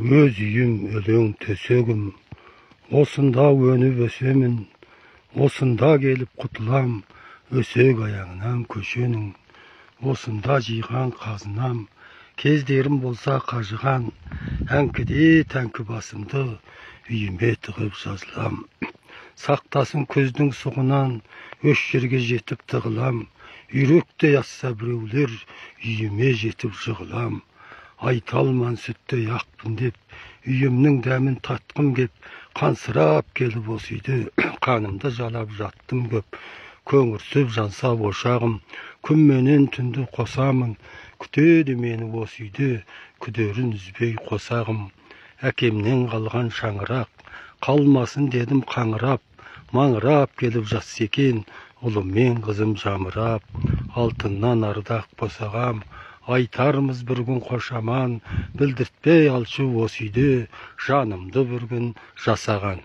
Өз үйім, өлең төсегім, осында өніп өсемін, осында келіп құтылам, өсек аяғынан көшенің, осында жиған қазынам, кездерім болса қажыған, әңкіде тәңкі басымды үйіме тығып жазылам. Сақтасын көздің сұғынан, өш жерге жетіп тығылам, үйректей асса біреулер, үйіме жетіп жығылам. Айта алман сүттей ақпын деп, үйімнің дәмін татқым кеп, қансырап келіп осы үйде, қанымды жалап жаттым көп. Көңірсіп жанса ошағым, күн менен түнді қосамын, күтеді мені осы үйде, күдерін үзбей қосағым. Әкемнен қалған шаңырақ, қалмасын дедім қаңырап, маңырап келіп жатса екен, ұлым мен қызым жамырап, алтыннан ардақ босағам, айтармыз бір күн қошаман, білдіртпей алшы осы үйде, жанымды бір күн жасаған.